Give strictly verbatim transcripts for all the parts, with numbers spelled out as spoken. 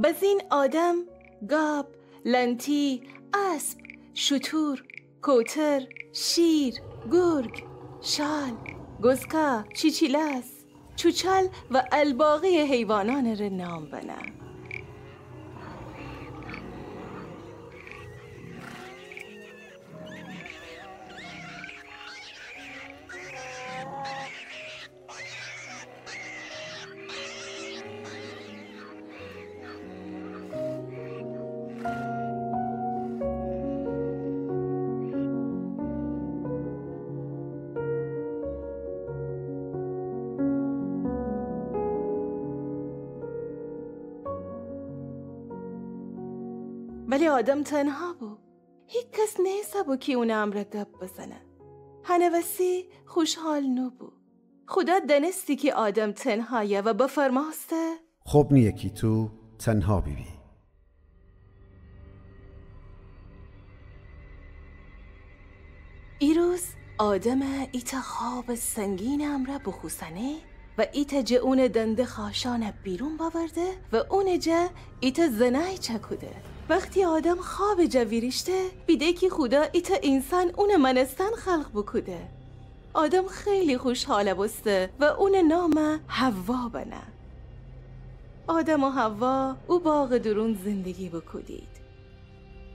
بزین آدم، گاب، لنتی، اسب، شتور، کوتر، شیر، گرگ، شال، گزکا، چیچیلاس، چوچال و الباقی حیوانانٚ ره نام بنه. ولی آدم تنها بو. هیکس نیسه‌بو کی اونٚ امرأ گب بزنه. هنٚ وسی خوشحال نوبو. خودا دأنستی کی آدم تنهایه و بفرمأسته: خب نییه کی تو تنها بیبی. ایروز آدم ایتأ خوابٚ سنگینٚ امرأ بوخوسنه و ایتأ جه اونٚ دنده خاشأن بیرون بأورده و اونٚ جا ایتأ زنأی چأکوده. وختی آدم خوابٚ جا ویریشته، بیده کی خودا ایتأ اینسان اونٚ مأنستن خلق بوکوده. آدم خیلی خوشحال بوسته و اونٚ نام حوا بنه. آدم و حوا او باغٚ دورون زندگی بوکودید.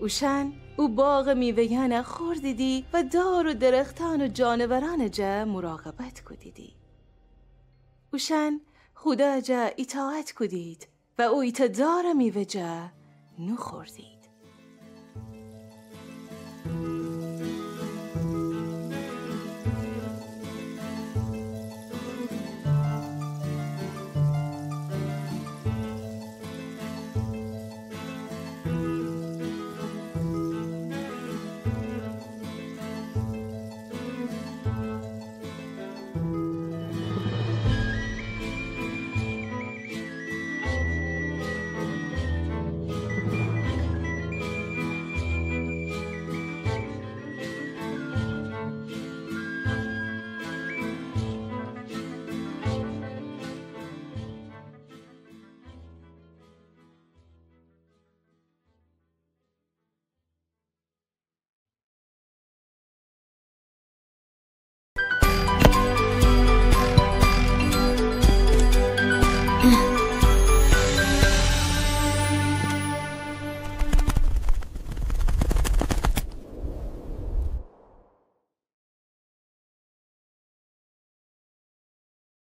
اوشأن او باغٚ میوه‌یأن خوردیدی و دار و درختأن و جانورأنٚ جا مراقبت کودیدی. اوشأن خودا جا ایطاعت کودید و او ایتأ دارٚ میوه جا نوخوردید.